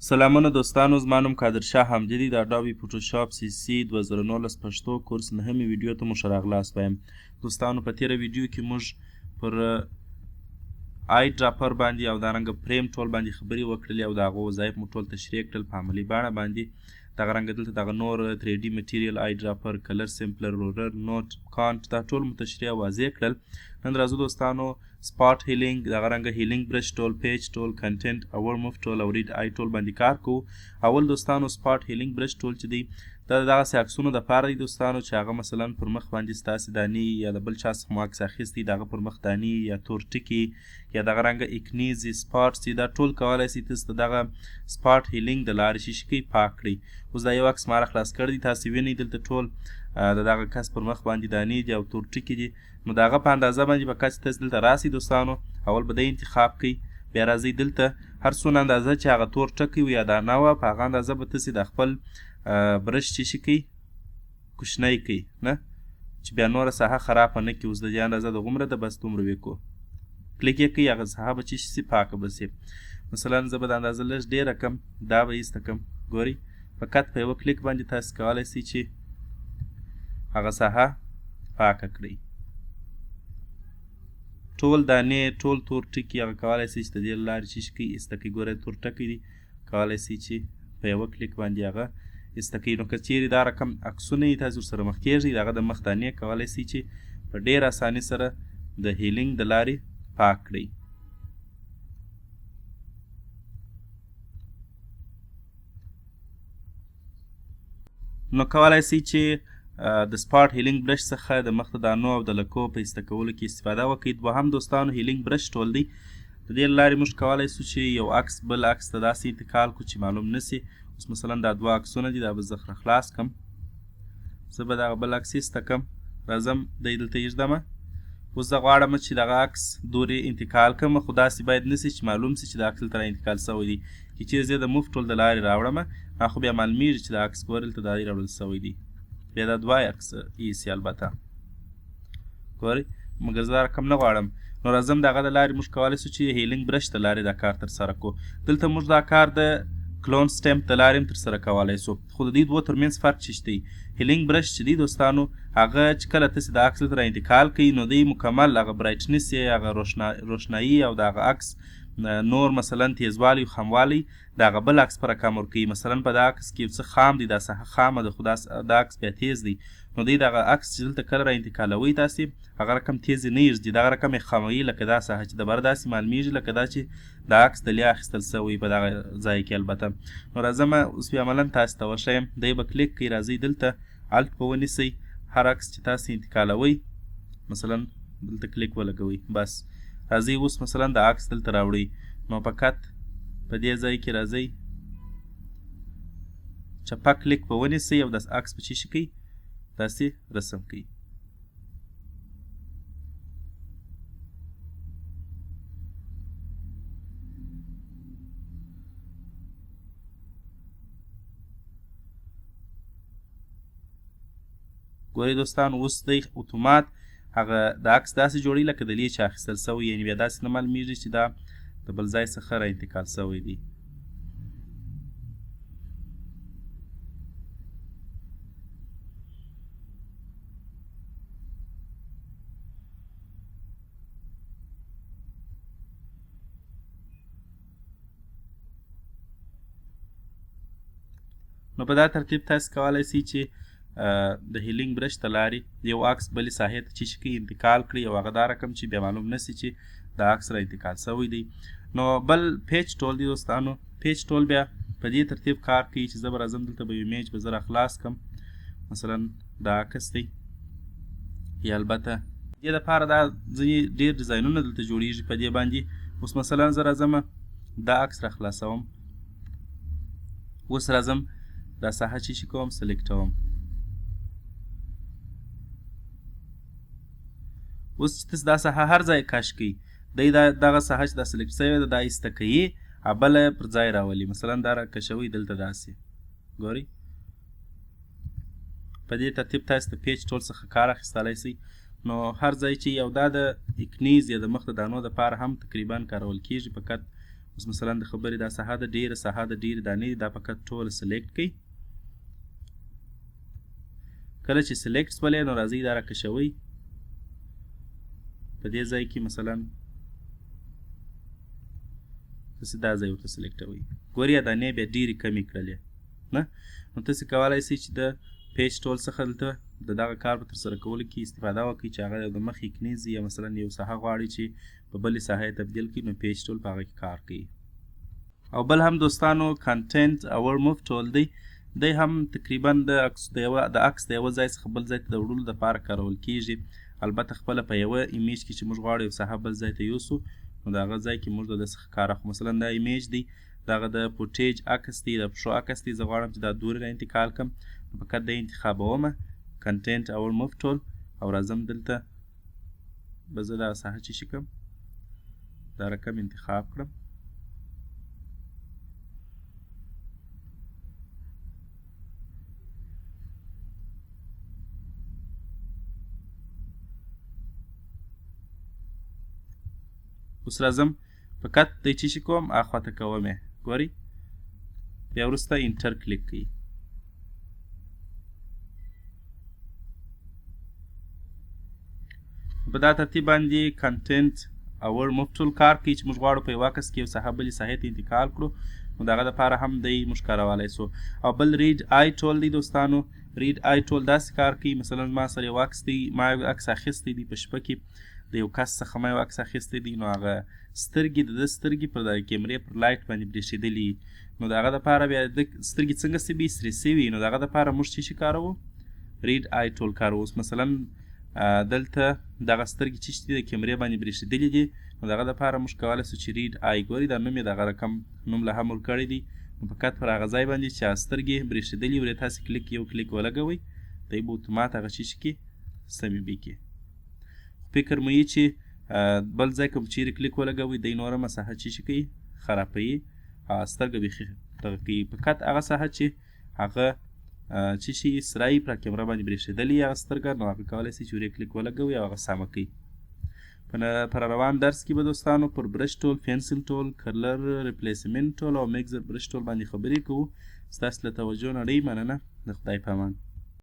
سلامونه دوستانو، زما نوم قادر شاه حمدي دی. د اډوبي فوټوشاپ سی سی 2019 پښتو کورس نهمې ویډیو ته مو ښه راغلاست وایم. دوستانو، په تیره ویډیو کې موږ پر آی ډراپر باندې او دارنګه فریم ټول باندې خبرې وکړلې او د هغو وظایف مو ټول تشریح کړل په عملي بڼه باندې. دغه رنګه دلته دغه نور 3D مټیریل، آی ډراپر، کلر سمپلر، رولر، نوټ، کانټ، دا ټول مو تشریح او واضح کړل. نن راځو دوستانو سپاټ هیلینګ، دغه رنګه هیلینګ برش ټول، پیچ ټول، کنټینټ اور موف ټول او ریډ آی ټول باندې کار کوو. اول دوستانو سپاټ هیلینګ برش ټول چې دی دا د دغسې عکسونو دپاره دی دوستانو، چې هغه مثلا پر مخ باندې ستاسې دانې یا د بل چا څخه مو عکس اخیستی، د هغه پر مخ دانې یا تور ټکي یا دغه رنګه اکنیزې سپاټس دي، دا ټول کولی سئ تاسو د دغه سپاټ هیلینګ د لارې چې شي کوي پاک کړئ. اوس دا یو عکس ما را خلاص کړی دی، تاسې وینئ دلته ټول د دغه کس پر مخ باندې دانې دي او تور ټکي دي. نو د هغه په اندازه باندې په کچ تاسو دلته راسئ دوستانو، اول به دی انتخاب کړئ، بیا راځئ دلته هر څونه اندازه چې هغه تور ټکی و یا دانه وه په هغه اندازه به تاسې د خپل برش چې شي کوي کوچنی کوي، نه چې بیا نوره ساحه خرابه نه کړي. اوس د دې اندازه دغومره ده، بس دومره ویې کو، کلیک یې کوي، هغه ساحه به چې شي پاکه به شي. مثلا زه به د اندازه لږ ډېره کم، دا به ایسته کم. ګورئ فقط په یوه کلیک باندې تاسو کولی شئ چې هغه ساحه پاکه کړئ. ټول دانې، ټول تور ټکي هغه کولی شئ چې د دې له لارې چې شي کوي ایسته کوي. ګورئ تور ټکی دی، کولی شئ چې په یوه کلیک باندې هغه ایسته کوي. نو که چیرې دا رقم عکسونه یې تاسو ورسره مخ کېږئ، د هغه د مخ دانې کولی شئ چې په ډېره اساني سره د هیلینګ د لارې پاک کړئ. نو کولای سئ چې د سپاټ هیلینګ برش څخه د مخ د دانو او د لکو په ایسته کولو کې استفاده وکړئ. دوهم دوستانو هیلینګ برش ټول دی. د دې له لارې موږ کولای سو چې یو عکس بل عکس ته داسې انتقال کړو چې معلوم نه سي. اوس مثلا دا دوه عکسونه دي، دا به زه خلاص کم، زه به دغه بل عکس ایسته کم، راځم دی دلته ایږدم. اوس زه غواړم چې دغه عکس دورې انتقال کړم، خو داسې باید نه سي چې معلوم سي چې دا عکس دلته را انتقال سوی دی. که چیرې زه د موف ټول د لارې راوړم، هغه خو بیا معلومیږي چې دا عکس ګوره دلته دا دی راوړل سوی دی، بیا دا دوه عکس ایسي البته. ګورئ مګر زه دا رقم نه غواړم، نو راځم د هغه د لارې موږ کولی سو چې هیلینګ برش د لارې دا کار ترسره کړو. دلته موږ دا کار د کلون سټمپ د لارې هم ترسره کولی سو، خو د دې دوو ترمنځ فرق څه دی؟ هیلینګ برش چې دی دوستانو، هغه چې کله تاسې د عکس دلته را انتقال کړئ، نو دی مکمل هغه برایټنس یې، هغه روښنايي او د هغه عکس نور مثلا تیزوالی او خاموالی د هغه بل عکس په رقم ورکوي. مثلا په دا عکس کې یو څه خام دی، دا ساحه خامه ده، خو دا عکس بیا تیز دی، نو دی دغه عکس چې دلته کله را انتقالوئ تاسې هغه رقم تیز نه ایږدي، دغه رقم یې خاموي لکه دا ساحه چې د بر داسې معلومیږي لکه دا چې دا عکس د لیا اخیستل سوی په دغه ځای کې البته. نو راځم اوس بیا عملا تاسې ته وښیم. دی به کلیک کوي، راځئ دلته الټ به ونیسئ، هر عکس چې تاسې انتقالوئ مثلا دلته کلیک ولګوئ، بس راځئ اوس مثلا دا عکس دلته راوړئ. نو فقط په دې ځای کې راځئ چپه کلیک به ونیسئ او داس عکس به چې شي کوي داسې رسم کوي. ګورئ دوستان اوس دی اتومات هغه د عکس داسې جوړوي لکه د لې چې اخیستل سوی، یعنې بیا داسې نه معلومیږي چې دا د بل ځای څخه را انتقال سوی دی. نو په دا ترتیب تاسو کولای شئ چې د هیلینګ برش ته لارې یو عکس بلې ساحې ته چې شي انتقال کړئ او هغه دا رقم چې بیا معلوم نه سي چې دا عکس را انتقال سوی دی. نو بل پیچ ټول دی دوستانو. پیچ ټول بیا په دې ترتیب کار کوي چې زه به راځم دلته به یو ایمیج به زه را خلاص کړم، مثلا دا عکس دی یا البته دې دپاره دا ځینې ډېر ډیزاینونه دلته جوړیږي په دې باندې. اوس مثلا زه راځم دا عکس را خلاصوم، اوس راځم دا ساحه چې شي کوم سلیکټوم. اوس چې تاسو دا ساحه هر ځای کش کړئ، دی دا دغه ساحه چې دا سلیکټ سوې ده دا ایسته کوي او بله پر ځای راولي. مثلا دا را کشوئ دلته داسې، ګورئ په دې ترتیب تاسو د پیچ ټول څخه کار اخیستلی سئ. نو هر ځای چې یو دا د اکنیز یا د مخ د دانو دپاره هم تقریبا کارول کیږي. فقط اوس مثلا د خبرې دا ساحه ده، ډېره ساحه ده، ډېرې دانې دي، دا فقط ټوله select کړئ. کله چې select سولې نو راځئ دا راکشوئ په دې ځای کې، مثلا تاسې دا ځای ورته select وئ. ګورئ دانې بیا ډېرې کمې کړلې نه، نو تاسې کولای شئ چې د patch tool څخه دلته د دغه کار په ترسره کولو کې استفاده وکړئ چې هغه د مخې کنیزي یا مثلا یو ساحه غواړي چې په بلې ساحه یې تبدیل کړي، نو patch tool په هغه کې کار کوي. او بل هم دوستانو content aware move tool دی، دی هم تقریبا د عکس د یوه ځای څخه بل ځای ته د وړلو دپاره کارول کیږي. البته خپله په یوه image کې چې موږ غواړو یو ساحه بل ځای ته یوسو، نو د هغه ځای کې موږ د ده څخه کار اخلو. مثلا دا image دی، دغه د footage عکس دی، د پښو عکس دی، زه غواړم چې دا دورې را انتقال کړم، نو فقط دی انتخابوم content aware move tool او راځم دلته به زه دا ساحه چې شي کړم دا رقم انتخاب کړم. اوس راځم فقط دی چې شي کوم اخوا ته کوم یې، ګورئ بیا وروسته enter کلیک کوي. په دا ترتیب باندې content aware move tool کار کوي چې موږ غواړو په یو عکس کې یو ساحه بلې ساحې ته انتقال کړو، نو د هغه دپاره هم دی موږ کارولی سو. او بل red eye tool دی دوستانو. red eye tool داسې کار کوي، مثلا ما سره یو عکس دی، ما یو عکس اخیستی دی په شپه کې د یو کس څخه ما یو عکس اخیستی دی، نو هغه سترګې د ده سترګې پر دغه کیمرې پر light باندې برېښېدلي، نو د هغه دپاره بیا د سترګې څنګه سوي سرې سوي، نو د هغه دپاره موږ څه شي کاروو؟ red eye tool کاروو. اوس مثلا دلته دغه سترګې چې دي د کیمرې باندې برېښېدلي دي، نو د هغه دپاره موږ کولی سو چې red eye، ګورئ دا نوم یې دغه رقم نوم له هم ورکړی دی، نو فقط پر هغه ځای باندې چې هغه سترګې برېښېدلي ورې تاسې کلیک یو کلیک ولګوئ، دی به اتومات هغه چې شي کې سمې بې کړي. خو فکر مو یي چې بل ځای که چیرې کلیک ولګوئ دی نوره مساحه چې شي کوي خرابوي، هغه سترګه بیخي دغه کوي. فقط هغه ساحه چې هغه چې شي سرای پر کیمره باندې برېښېدلې هغه سترګه، نو هغه کولی سي چې ورې کلیک ولګوي او هغه سمه کوي. په روان درس کې به دوستانو پر brush tool، pencil tool، color replacement tool او mixer brush tool باندې خبرې کوو. ستاسو له توجه نړۍ مننه. د خدای په امان.